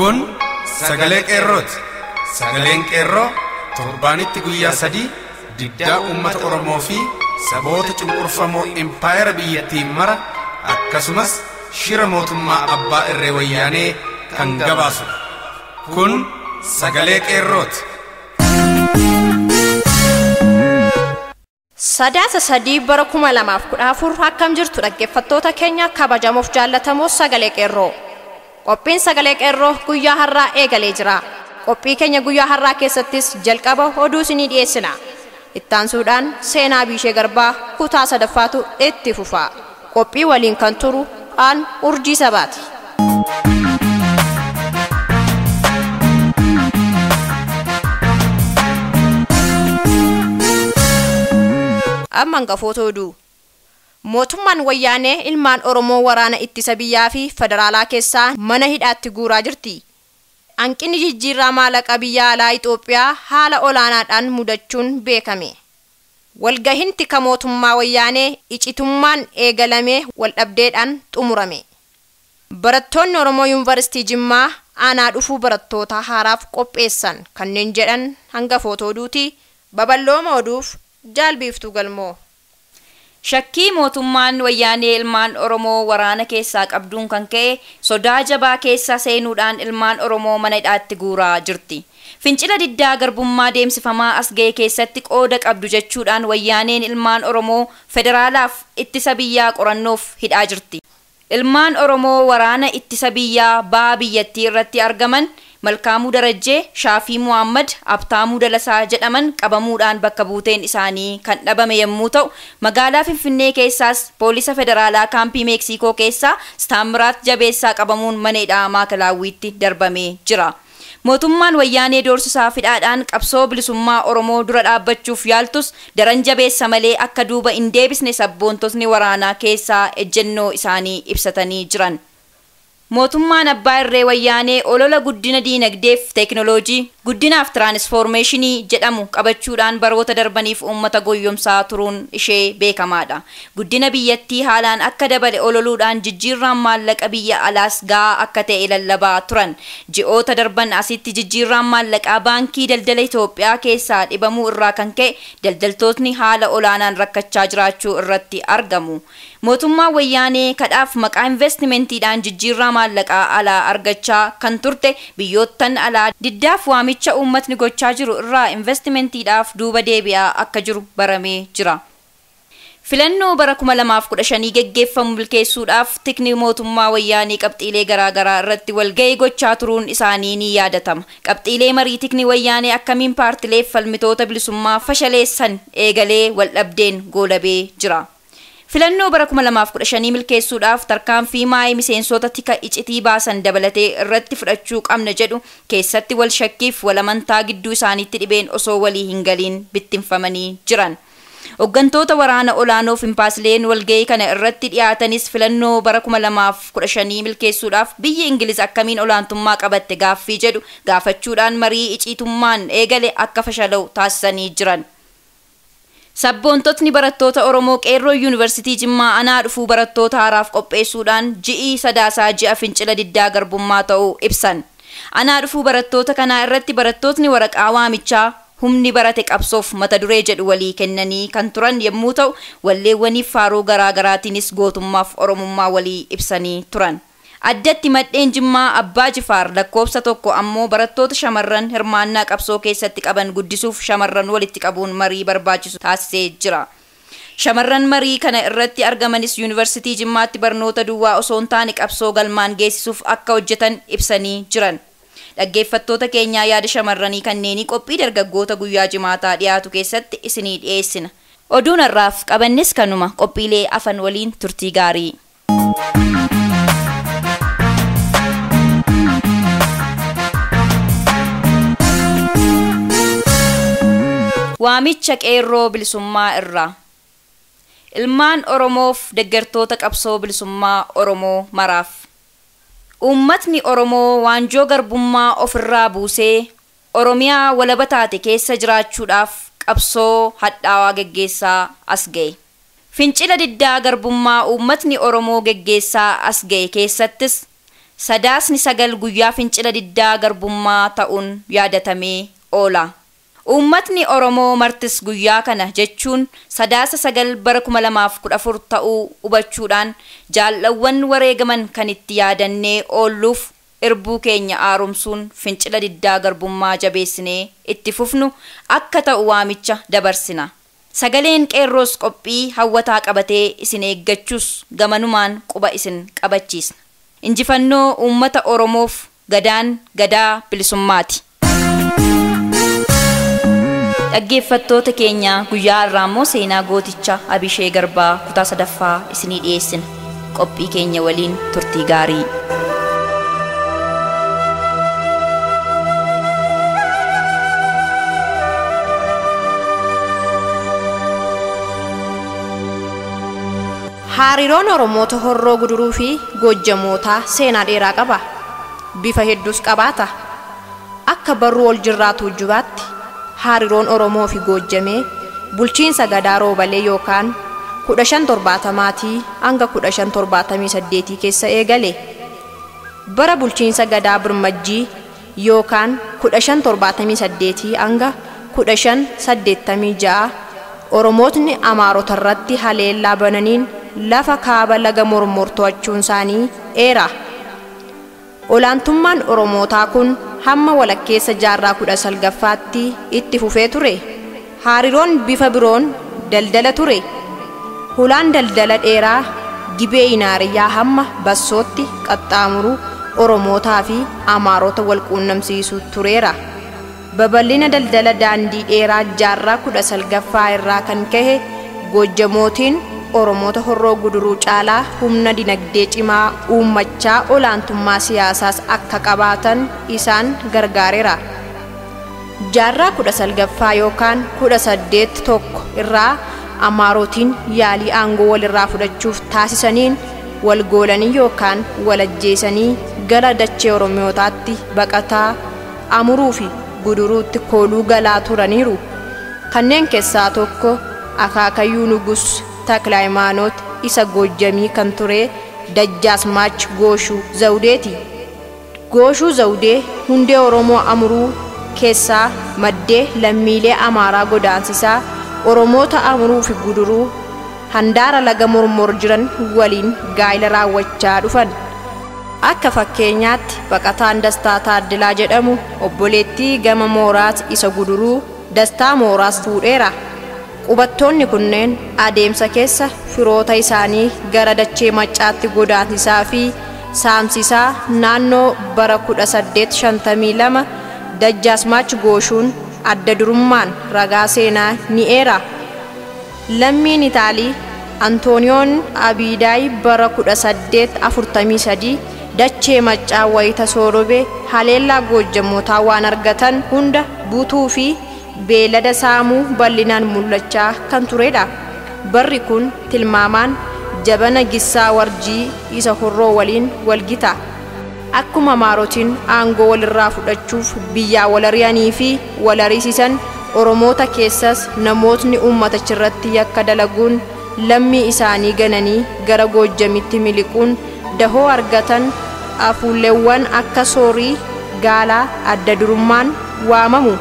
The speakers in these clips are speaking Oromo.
Kun sagalee qeerrooti. Sagaleen qeerroo torbaanitti guyyaa 3 diddaa uummata Oromoo fi saboota cunqurfamoo impaayera biyyattiin mara akkasumas shira mootummaa abbaa irree wayyaanee kan gabaasudha. Kun sagalee qeerrooti. Sadaasa 3 bara 2014 akkam jirtu dhaggeeffattoota keenya kabajamoof jaallatamoo sagalee qeerroo. Qophiin sagalee qeerroo guyyaa har'aa eegalee jira. Qophii keenya guyyaa har'aa keessattis jalqaba oduu isinii dhiyeessina. Ittaansuudhaan seenaa Biishee Garbaa kutaa sadaffaatu itti fufa. Qophii waliin kan turu aan Urjii Sabaati. Amma hangafoota oduu. Mootummaan wayyaanee ilmaan Oromoo waraana ittisa biyyaa fi federaalaa keessaa mana hidhaatti guuraa jirti. Hanqinni jijjiirraa maallaqa biyya alaa Itoophiyaa haala olaanaadhaan mudachuun beekame. Walgahiin tika mootummaa wayyaanee icitummaan eegalamee waldhabdeedhaan xumurame. Barattoonni Oromoo Yuunivarsiitii Jimmaa aanaa dhufuu barattoota haaraaf qopheessan kanneen jedhan hangafoota oduuti. Babal'ooma oduuf Jaalbiiftuu Galmoo. Shakkii mootummaan wayyaanee ilmaan Oromoo waraana keessaa qabduun kan ka'e sodaa jabaa keessa seenuudhaan ilmaan Oromoo mana hidhaatti guuraa jirti. Fincila diddaa garbummaa deemsifamaa as ga'e keessatti qooda qabdu jechuudhaan wayyaaneen ilmaan Oromoo federaalaaf ittisa biyyaa qorannoof hidhaa jirti. Ilmaan Oromoo waraana ittisa biyyaa ba'a biyyattii irratti argaman Malkaamuu Darajjee, Shaafii Muhammad, Abtaamuu Dalasaa jedhaman qabamuudhaan bakka buuteen isaanii kan dhabame yommuu ta'u, magaalaa Finfinnee keessaas poolisa federaalaa kaampii Meeksikoo keessaa Staamiraat Jabeessaa qabamuun mana hidhaa Maakalaawwiitti darbamee jira. Mootummaan wayyaanee doorsisaa fidhaadhaan qabsoo bilisummaa Oromoo dura dhaabbachuuf yaaltus daran jabeessa malee akka duuba hin deebisne sabboontotni waraanaa keessaa ejjennoo isaanii ibsatanii jiran. Mootummaan abbaa irree wayyaanee olola guddina diinagdeef teekinooloojii guddinaaf tiraanisfoormeeshinii jedhamu qabachuudhaan baroota darbaniif uummata goyyomsaa turuun ishee beekamaadha. Guddina biyyattii haalaan akka dabale ololuudhaan jijjiirraan maallaqa biyya alaas gahaa akka ta'e lallabaa turan. Ji'oota darban asitti jijjiirraan maallaqaa baankii daldala Itoophiyaa keessaa dhibamuu irraa kan ka'e daldaltootni haala olaanaan rakkachaa jiraachuu irratti argamu. Mootummaan wayyaanee kadhaaf maqaa investimentiidhaan jijjiirraa maallaqaa alaa argachaa kan turte biyyoottan alaa diddaaf waamicha uummatni gochaa jiru irraa investimentiidhaaf duuba deebi'aa akka jiru baramee jira. Filannoo bara 2015 geggeeffamu milkeessuudhaaf tikni mootummaa wayyaanii qabxiilee garaagaraa irratti walga'ii gochaa turuun isaanii ni yaadatama. Qabxiilee marii tikni wayyaanee akkamiin paartilee falmitoota bilisummaa fashaleessan eegalee waldhabdeen goolabee jira. Filannoo bara 2015 milkeessuudhaaf tarkaanfii maayii miseensota tika icitii baasan dabalatee irratti fudhachuu qabna jedhu keessatti wal shakkiif wal amantaa gidduu isaaniitti dhibeen osoo walii hin galiin bittinfamanii jiran. Hooggantoota waraana olaanoof impaasileen walga'ii kana irratti dhiyaatanis filannoo bara 2015 milkeessuudhaaf biyyi Ingiliz akkamiin olaantummaa qabatte gaaffii jedhu gaafachuudhaan marii icitummaan eegale akka fashala'u taasisanii jiran. Sabboontotni barattoota Oromoo Qeerroo Yuunivarsiitii Jimmaa anaa dhufuu barattoota haaraaf qopheessuudhaan ji'i sadaasaa ji'a fincila diddaa garbummaa ta'uu ibsan. Anaa dhufuu barattoota kanaa irratti barattootni waraqaa waamichaa humni barate qabsoof mata duree jedhu walii kennanii kan turan yommuu ta'u, walleewwaniif faaruu garaa garaatiinis gootummaaf Oromummaa walii ibsanii turan. Addatti madheen Jimmaa Abbaa Jifaar lakkoofsa 1 ammoo barattoota shamarran hirmaannaa qabsoo keessatti qaban guddisuuf shamarran walitti qabuun marii barbaachisu taasisee jira. Shamarran marii kana irratti argamanis Yuunivarsiitii Jimmaatti barnoota duwwaa osoo hin taane qabsoo galmaan geessisuuf akka hojjetan ibsanii jiran. Dhaggeeffattoota keenyaa yaada shamarranii kanneenii qophii dargaggoota guyyaa jimaataa dhiyaatu keessatti isinii dhiyeessina. Oduun har'aaf qabannis kanuma qophiilee afan waliin turtii gaarii. Waamicha qeerroo bilisummaa irraa. Ilmaan Oromoof deeggartoota qabsoo bilisummaa Oromoo maraaf. Uummatni Oromoo waanjoo garbummaa ofirraa buusee Oromiyaa walaba taate keessa jiraachuudhaaf qabsoo hadhaawaa geggeessaa as ga'e. Fincila diddaa garbummaa uummatni Oromoo geggeessaa as ga'e keessattis Sadaasni 9 guyyaa fincila diddaa garbummaa ta'uun yaadatamee oola. Uummatni Oromoo martis guyyaa kana jechuun Sadaasa 9 bara 2014 ta'uu hubachuudhaan jaalawwan wareegaman kan itti yaadannee oolluuf irbuu keenya haaromsuun fincila diddaa garbummaa jabeessinee itti fufnu akka ta'u waamicha dabarsina. Sagaleen qeerroos qophii hawwataa qabatee isin eeggachuus gamanumaan quba isin qabachiisna. Injifannoo uummata Oromoof gadaan gadaa bilisummaati. Dhaggeeffattoota keenya guyyaa har'aa immoo seenaa gooticha Abishee Garbaa kutaa 3ffaa isinii dhiyeessina. Qophii keenya waliin turtii gaarii. Hariiroon Oromoota Horroo Guduruu fi Goojjamootaa seenaa dheeraa qaba. Bifa hedduus qabaata. Akka barruu ol jirraatu jubaatti hariiroon Oromoo fi Goojjamee bulchiinsa Gadaa Roobalee yookaan 1570 hanga 1578 keessa eegale. Bara bulchiinsa Gadaa Birmajjii yookaan 1578 hanga 1586 Oromootni Amaarota irratti haleellaa bananiin lafa kaaba laga Mormor to'achuun isaanii dheera. Olaantummaan Oromootaa kun hamma walakkeessa jaarraa 19ffaatti itti fufee ture. Hariiroon bifa biroon daldala ture. Hulaan daldala dheeraa Gibee Inaariyaa hamma Bassootti qaxxaamuru Oromootaa fi Amaarota wal quunnamsiisu tureera. Babal'ina daldala daandii dheeraa jaarraa 19ffaa irraa kan ka'e Goojjamootiin Oromoota Horroo Guduruu caalaa humna dinagdee cimaa uummachaa olaantummaa siyaasaas akka qabaatan isaan gargaareera. Jaarraa 19ffaa yookaan 1801 irraa Amaarotiin yaalii aangoo walirraa fudhachuuf taasisaniin wal goolanii yookaan wal ajjeesanii gara dachee Oromootaatti baqataa Amuruu fi Guduruutti kooluu galaa turaniiru. Kanneen keessaa tokko akaakayyuu Nugus Taklaayimaanoot isa Goojjamii kan ture Dajjaasmaach Gooshuu Zawudeeti. Gooshuu Zawudee hundee Oromoo Amuruu keessaa maddee lammiilee Amaaraa godaansisaa Oromoota Amuruu fi Guduruu handaara laga Mormor jiran waliin gaa'ila raawwachaa dhufan. Akka fakkeenyaatti baqataan Dastaa Taaddilaa jedhamu obboleettii gama Mooraas isa Guduruu Dastaa Mooraas fuudheera. Qubattoonni kunneen adeemsa keessa firoota isaanii gara dachee Maccaatti godaansisaa fi saamsisaa naannoo bara 1852 Dajjaasmaach Gooshuun adda durummaan ragaa seenaa ni eera. Lammiin Itaalii Antooniyoon Abiidaay bara 1843 dachee Maccaa wayita soorobe haleellaa Goojjamootaa waan argatan hunda butuu fi beelada saamuu bal'inaan mul'achaa kan turedha. Barri kun tilmaamaan jabana Gissaa Warjii isa Horroo waliin walgita. Akkuma Amaarotiin aangoo walirraa fudhachuuf biyyaa wal ari'anii fi wal ariisisan Oromoota keessas namootni uummatachirratti yakka dalaguun lammii isaanii gananii gara Goojjamitti miliquun dahoo argatan afuulleewwan akka Soorii Gaalaa adda durummaan waamamu.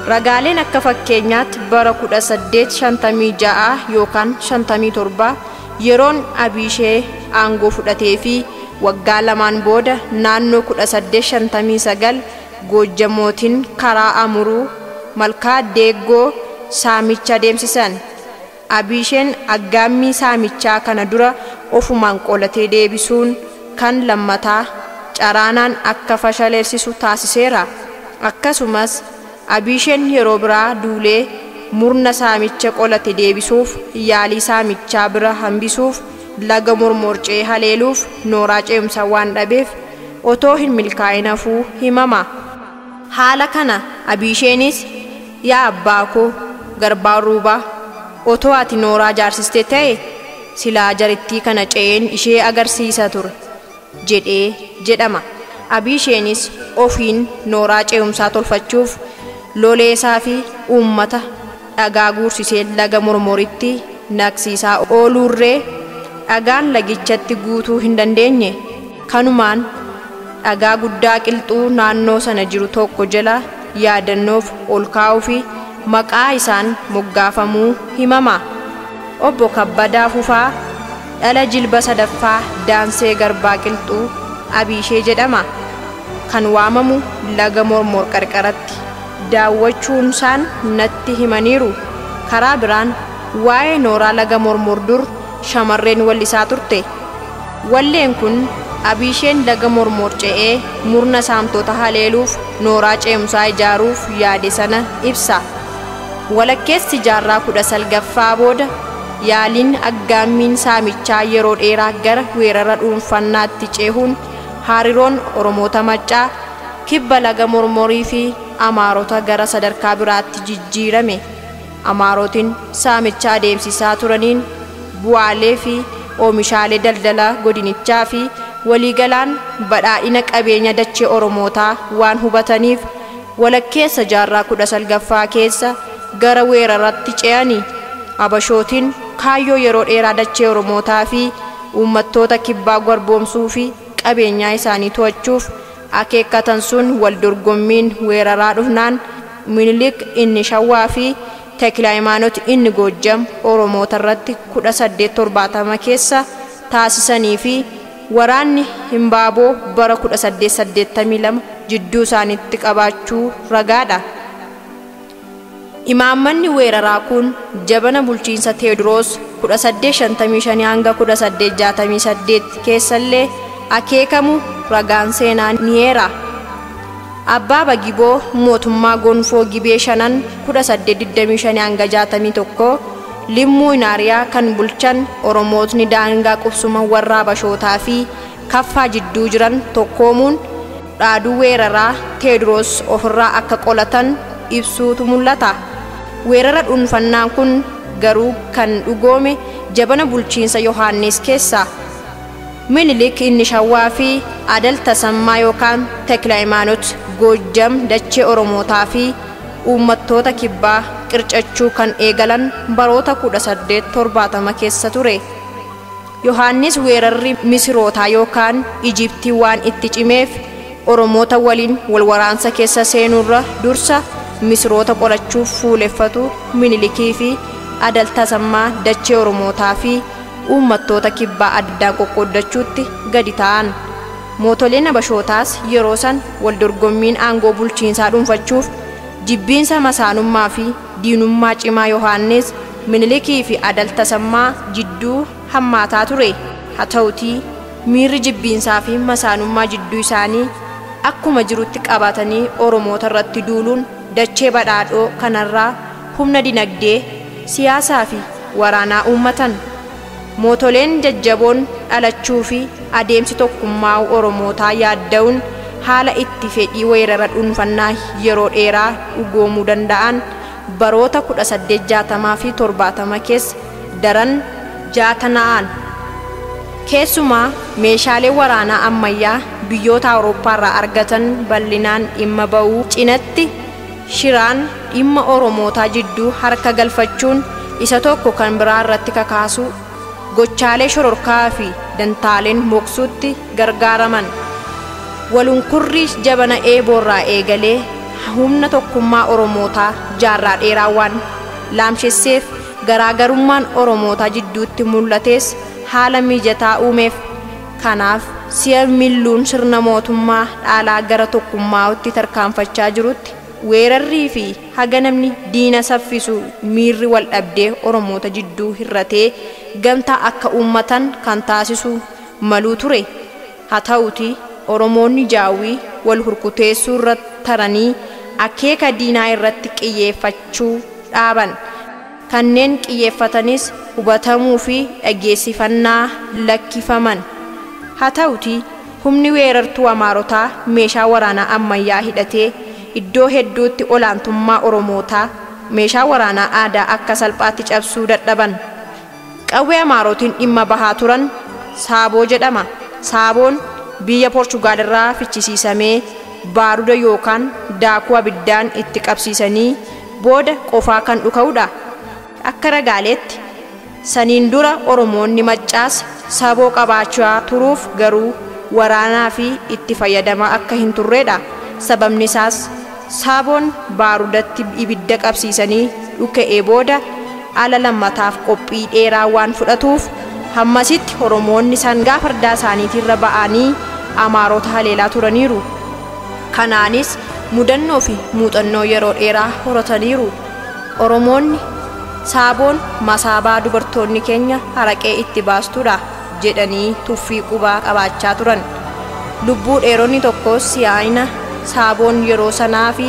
Ragaaleen akka fakkeenyaatti bara 1856 yookaan 57 yeroon Abishee aangoo fudhatee fi waggaa lamaan booda naannoo 1859 Goojjamootiin karaa Amuruu Malkaa Deeggoo saamicha adeemsisan. Abisheen aggaammii saamichaa kana dura ofumaan qolatee deebisuun kan lammataa caraanaan akka fashaleessisu taasiseera. Akkasumas Abisheen yeroo biraa duulee murna saamicha qolate deebisuuf yaalii saamichaa bira hambisuuf laga Mormorcee haleeluuf nooraa ce'umsa waan dhabeef otoo hin milkaa'in hafuu himama. Haala kana Abisheenis yaa abbaa koo Garbaa Ruubaa otoo ati nooraa jaarsiste ta'e silaa jarittii kana ce'een ishee agarsiisa ture jedhee jedhama. Abisheenis ofiin nooraa ce'umsaa tolfachuuf loleesaa fi uummata dhagaa guursisee laga Mormoritti naqsiisaa ooluurree dhagaan lagichatti guutuu hin dandeenye. Kanumaan Dhagaa guddaa qilxuu naannoo sana jiru tokko jala yaadannoof ol kaa'uu fi maqaa isaan moggaafamuu himama. Obbo Kabbadaa Fufaa dhala jilba sadaffaa Daansee Garbaa Qilxuu Abiishee jedhama. Kan waamamu laga Mormor qarqaratti daawwachuunsaan natti himaniiru. Karaa biraan waa'ee nooraa laga Mormor dur shamarreen wallisaa turte. Walleen kun Abiisheen laga Mormor ce'ee murna saamtota haleeluuf nooraa ce'umsaa ijaaruuf yaade sana ibsa. Walakkeessi jaarraa 19ffaa booda yaaliin aggaammiin saamichaa yeroo dheeraa gara weerara dhuunfannaatti cehuun hariiroon Oromoota Maccaa kibba laga Mormorii fi Amaarota gara sadarkaa biraatti jijjiirame. Amaarotiin saamicha adeemsisaa turaniin bu'aalee fi oomishaalee daldalaa godinichaa fi waliigalaan badhaadhina qabeenya dachee Oromootaa waan hubataniif walakkeessa jaarraa 19ffaa keessa gara weeraratti ce'ani. Abashootiin kaayyoo yeroo dheeraa dachee Oromootaa fi uummattoota kibbaa garboomsuu fi qabeenyaa isaanii to'achuuf akeekkatan sun wal dorgommiin weeraraa dhufnaan Minilik inni Shawwaa fi Teklaayimaanot inni Goojjam Oromoota irratti 1870 keessa taasisanii fi waraanni Himbaaboo bara 1882 jidduu isaaniitti qabaachuu ragaadha. Imaammanni weeraraa kun jabana bulchiinsa Teewodiroos 1855 hanga 1868 keessallee akeekamu ragaan seenaa ni eera. Abbaa Bagiboo mootummaa gonfoo Gibee shanan 1825 hanga 61 Limmuu Inaariyaa kan bulchan Oromootni daangaa qubsuma warra Habashootaa fi Kaffaa jidduu jiran tokkoomuun dhaaduu weeraraa Teewodiroos ofirraa akka qolatan ibsuutu mul'ata. Weerara dhuunfannaan kun garuu kan dhugoome jabana bulchiinsa Yohaannis keessa. Minilik inni Shawwaa fi Adal Tasammaa yookaan Teklaayimaanot Goojjam dachee Oromootaa fi uummattoota kibbaa qircachuu kan eegalan baroota 1870 keessa ture. Yohaannis weerarri Misirootaa yookaan Ijiptii waan itti cimeef Oromoota waliin wal waraansa keessa seenuurra dursa Misiroota qolachuuf fuuleffatu Minilikii fi Adal Tasammaa dachee Oromootaa fi uummattoota kibbaa addaan qoqqooddachuutti gadi ta'an. Mootoleen Habashootaas yeroo san wal dorgommiin aangoo bulchiinsaa dhuunfachuuf jibbiinsa masaanummaa fi diinummaa cimaa Yohaannis Minilikii fi Adal Tasammaa jidduu hammaataa ture. Haa ta'utii miirri jibbiinsaa fi masaanummaa jidduu isaanii akkuma jirutti qabatanii Oromoota irratti duuluun dachee badhaadhoo kanarraa humna dinagdee, siyaasaa fi waraanaa uummatan. Mootoleen jajjaboon dhalachuu fi adeemsi tokkummaa Oromootaa yaadda'uun haala itti fedhii weerara dhuunfannaa yeroo dheeraa dhugoomuu danda'an baroota 1860 fi 70 keessa daran jaatana'an. Keessumaa meeshaalee waraanaa ammayyaa biyyoota Awurooppaarraa argatan bal'inaan dhimma ba'uu cinatti shiraan dhimma Oromootaa jidduu harka galfachuun isa tokko kan biraa irratti kakaasuu gochaalee shororkaa fi dantaaleen moksuutti gargaaraman. Walunkurri jabana eeboorraa eegalee humna tokkummaa Oromootaa jaarraa dheeraa waan laamshesseef garaagarummaan Oromootaa jidduutti mul'ates haala mijataa uumeef. Kanaaf si'a milluun sirna mootummaa dhaalaa gara tokkummaatti tarkaanfachaa jirutti weerarrii fi haga namni diina saffisu miirri wal dhabdee Oromoota jidduu hirratee gamtaa akka uummatan kan taasisu maluu ture. Haa ta'utii Oromoonni jaawwii wal hurkuteessuu irra taranii akeeka diinaa irratti qiyyeeffachuu dhaaban. Kanneen qiyyeeffatanis hubatamuu fi dhageessifannaa lakkifaman. Haa ta'utii humni weerartuu Amaarotaa meeshaa waraanaa ammayyaa hidhatee iddoo hedduutti olaantummaa Oromootaa meeshaa waraanaa aadaa akka salphaatti cabsuu dadhaban. Qawwee Amaarotiin dhimma bahaa turan Saaboo jedhama. Saaboon biyya Poorchugaal irraa fichisiisamee baaruda yookaan daakuu abiddaan itti qabsiisanii booda qofaa kan dhuka'udha. Akka ragaaleetti saniin dura Oromoonni Maccaas saboo qabaachaa turuuf garuu waraanaa fi itti fayyadamaa akka hin turredha. Sababni isaas saaboon baarudatti ibidda qabsiisanii dhuka'ee booda ala lammataaf qophii dheeraa waan fudhatuuf hammasitti Oromoonni sangaa fardaa isaaniitirra ba'anii Amaarota haleelaa turaniiru. Kanaanis mudannoo fi muuxannoo yeroo dheeraa horataniiru. Oromoonni saaboon masaabaa dubartoonni keenya haraqee itti baastudha jedhanii tuffii qubaa qabaachaa turan. Lubbuu dheeronni tokko si'aayina saaboon yeroo sanaa fi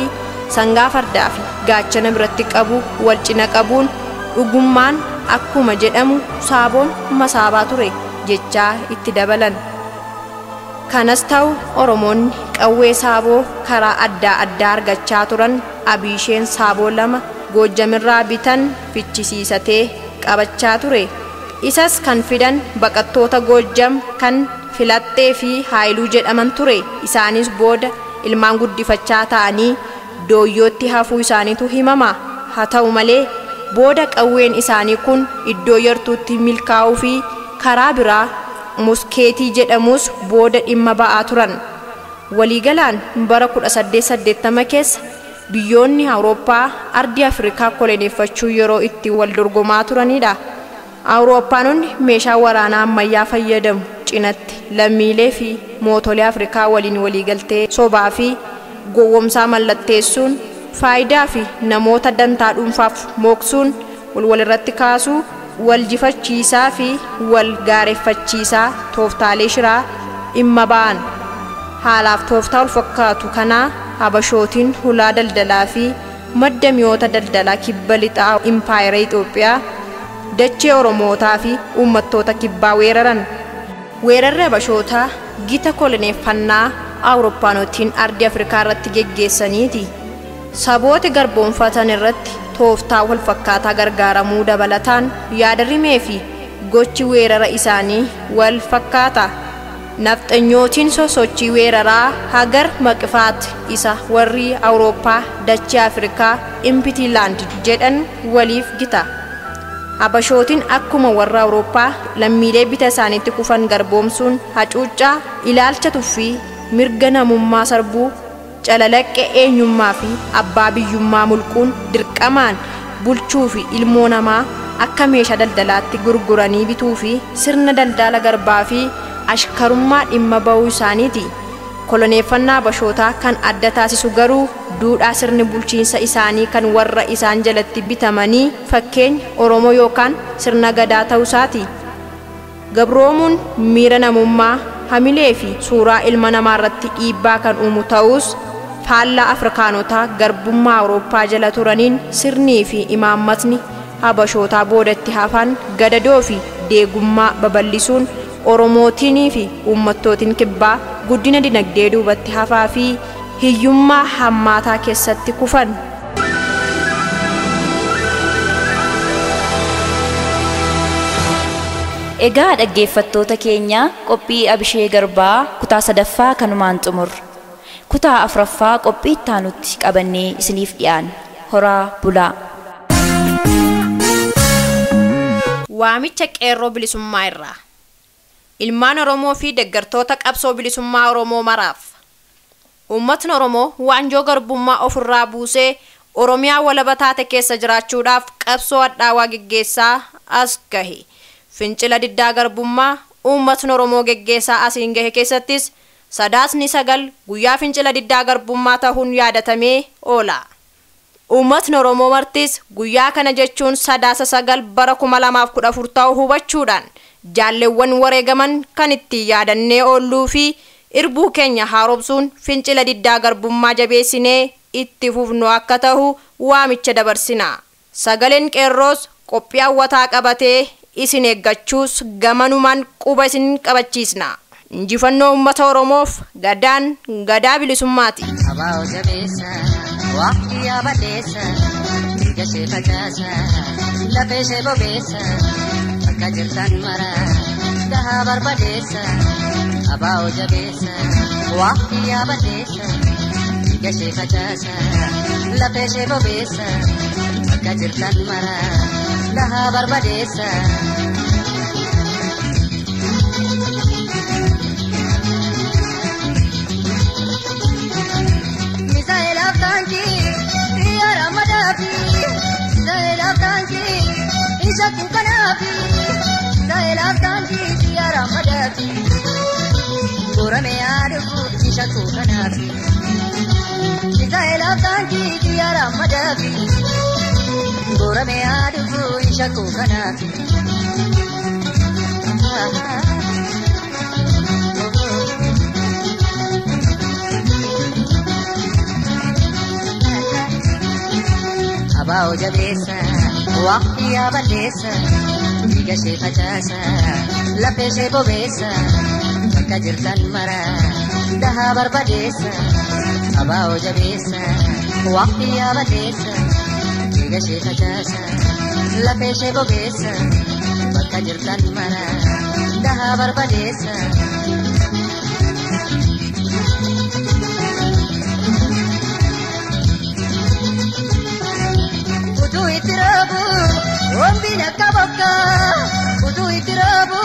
sangaa fardaa fi gaachana biratti qabu wal cina qabuun dhugummaan akkuma jedhamu saaboon masaabaa ture jechaa itti dabalan. Kanas ta'u Oromoonni qawwee saaboo karaa adda addaa argachaa turan. Abiisheen saaboo 2 Goojjamirraa bitan fichisiisatee qabachaa ture. Isas kan fidan baqattoota Goojjam kan Filaxxee fi Haayiluu jedhaman ture. Isaanis booda ilmaan guddifachaa ta'anii dooyyootti hafuu isaaniitu himama. Haa ta'u malee booda qawween isaanii kun iddoo yartuutti milkaa'uu fi karaa biraa muskeetii jedhamus booda dhimma ba'aa turan. Waliigalaan bara 1880 keessa biyyoonni Awurooppaa ardii Afrikaa koloneeffachuu yeroo itti wal dorgomaa turanidha. Awurooppaanonni meeshaa waraanaa ammayyaa fayyadamu cinatti lammiilee fi mootolee Afrikaa waliin waliigaltee sobaa fi gowwomsaa mallatteessuun faayidaa fi namoota dantaa dhuunfaaf mooksuun walirratti kaasuu, wal jifachiisaa fi wal gaareffachiisaa tooftaalee shiraa dhimma ba'an. Haalaaf tooftaa wal fakkaatu kanaa Habashootiin hulaa daldalaa fi madda mi'oota daldalaa kibba lixaa impaayera Itoophiyaa dachee Oromootaa fi uummattoota kibbaa weeraran. Weerarri Habashootaa gita koloneeffannaa Awurooppaanotiin ardii Afrikaa irratti geggeessaniiti. Saboota garboomfatan irratti tooftaa wal fakkaataa gargaaramuu dabalataan yaada rimee fi gochi weerara isaanii wal fakkaata. Nafxanyootiin sosochii weeraraa hagar maqifaat isa warri Awurooppaa dachee Afrikaa Impitiilaand jedhan waliif gita. Habashootiin akkuma warra Awurooppaa lammiilee bita isaaniitti kufan garboomsuun hacuuccaa, ilaalcha tuffii, mirga namummaa sarbuu, calalaqqee eenyummaa fi abbaa biyyummaa mulquun dirqamaan bulchuu fi ilmoo namaa akka meeshaa daldalaatti gurguranii bituu fi sirna daldala garbaa fi ashkarummaa dhimma ba'uu isaaniiti. Koloneeffannaa Habashootaa kan adda taasisu garuu duudhaa sirni bulchiinsa isaanii kan warra isaan jalatti bitamanii fakkeenya Oromoo yookaan sirna gadaa ta'uu isaati. Gabroomuun miira namummaa, hamilee fi suuraa ilma namaa irratti dhiibbaa kan uumu ta'us faallaa Afrikaanotaa garbummaa Awurooppaa jala turaniin sirnii fi imaammatni Habashootaa boodatti hafan gadadoo fi deegummaa babal'isuun Oromootinii fi uummattootiin kibbaa guddina dinagdee duubatti hafaa fi hiyyummaa hammaataa keessatti kufan. Egaa dhaggeeffattoota keenya qophii Abishee Garbaa kutaa 3ffaa kanumaan xumur. Kutaa 4ffaa qophii itti aanutti qabannee isiniif dhiyaanna. Horaa bulaa. Waamicha qeerroo bilisummaa irraa. Ilmaan Oromoo fi deeggartoota qabsoo bilisummaa Oromoo maraaf. Uummatni Oromoo waanjoo garbummaa ofirraa buusee Oromiyaa walaba taate keessa jiraachuudhaaf qabsoo hadhaawaa geggeessaa as gahe. Fincila diddaa garbummaa uummatni Oromoo geggeessaa asiin gahe keessattis sadaasni 9 guyyaa fincila diddaa garbummaa ta'uun yaadatamee oola. Uummatni Oromoo martis guyyaa kana jechuun sadaasa 9 bara 2014 ta'uu hubachuudhaan jaalleewwan wareegaman kan itti yaadannee oolluu fi irbuu keenya haaromsuun fincila diddaa garbummaa jabeessinee itti fufnu akka ta'u waamicha dabarsina. Sagaleen qeerroos qophii hawwataa qabatee isin eeggachuus gamanumaan quba isin qabachiisna. Injifannoo uummata Oromoof gadaan gadaa bilisummaati. Abaa'oo jabeessa, waqtii yaabaleessa, dhiiga ishee facaasa, lafee ishee bobeessa, bakka jirtan mara, gahaa barbadeessa. Abaa'oo jabeessa, waqtii yaabaleessa, dhiiga ishee facaasa, lafee ishee bobeessa, bakka jirtan mara, gahaa barbadeessa. taankii isa kanaafi Misaa'elaaf taankii xiyyaara madaafi Goorame yaadhu isa kanaafi Misaa'elaaf taankii xiyyaara madaafi Goorame yaadhu isa kanaafi. Abaawo jabeessa waqtii yaabaleessa dhiiga ishee facaasa lafee ishee bobeessa bakka jirtan mara dahaa barbadeessa. Abaawo jabeessa waqtii yaabaleessa dhiiga ishee facaasa lafee ishee bobeessa bakka jirtan mara dahaa barbadeessa. Itirabu, ombi nakabaka, utu itirabu,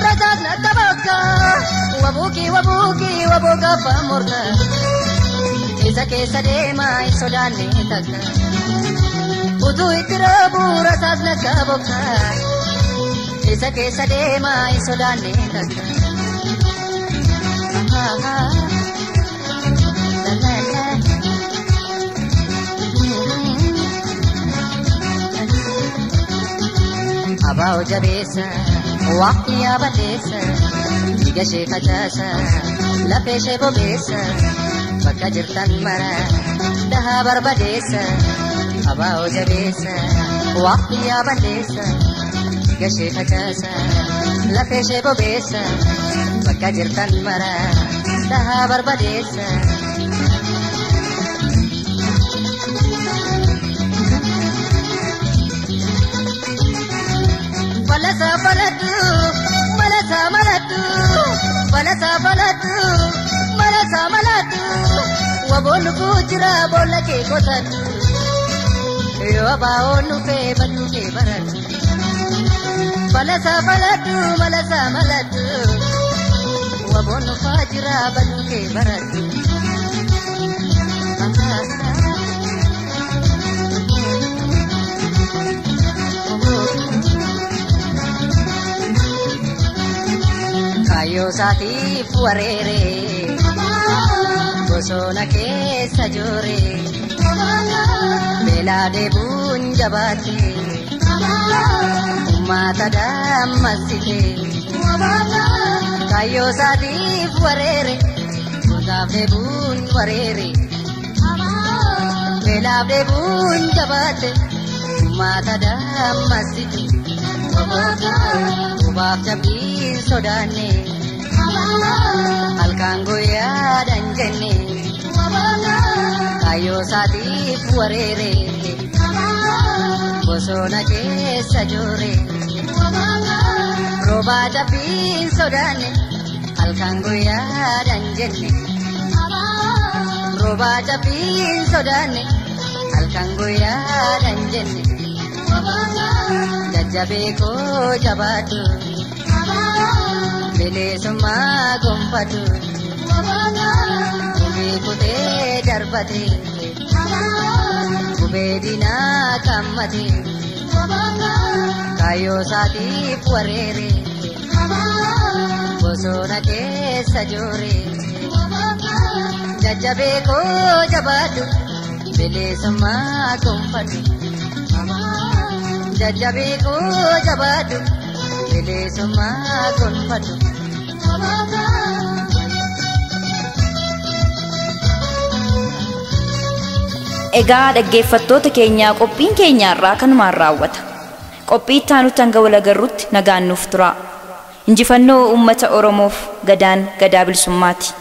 rajas nakabaka, wabuki wabuki wabuka pamurka, isa keessa deema sodaanne takka, utu itirabu rajas nakabaka, isa keessa deema sodaanne takka. La la la. Abaawo jabeessa waqtii yaabaleessa dhiiga ishee facaasa lafee ishee bobeessa bakka jirtan mara dahaa barbadeessa. Abaawo jabeessa waqtii yaabaleessa dhiiga ishee facaasa lafee ishee bobeessa bakka jirtan mara dahaa barbadeessa. Balasa balatu, balasa malatu, balasa balatu, balasa malatu. Waboonu kuujira boolla kee qotatu, yoo abaawoon dhufee baduu kee baratu. Balasa balatu, balasa malatu, waboonu faajira baduu kee baratu. Kaayyoo isaatiif wareere bosona keessa joore beelaa deebuun jabaate uummata dammassite. Kaayyoo isaatiif wareere murtaaf deebuun wareere beelaaf deebuun jabaate uummata dammassite. Ubaaf cabbiin sodaanne halkan guyyaadhaan jenne kaayyoo isaatiif wareere bosona keessa joore roobaa cabbiin sodaanne halkan guyyaadhaan jenne roobaa cabbiin sodaanne halkan guyyaadhaan jenne. Jajjabee koo jabaatu bilisummaa gonfatu gubee kutee darbate gubee diinaa kammate kaayyoo isaatiif wareere bosona keessa joore jajjabee koo jabaatu bilisummaa gonfatu. Jajjabee koo jabaadhu bilisummaa gonfadhu. Egaa dhaggeeffattoota keenyaa qophiin keenya irraa kanumaan raawwata. Qophii itti aanutti hanga wal agarrutti nagaan nuuf tura. Injifannoo uummata Oromoof gadaan gadaa bilisummaati.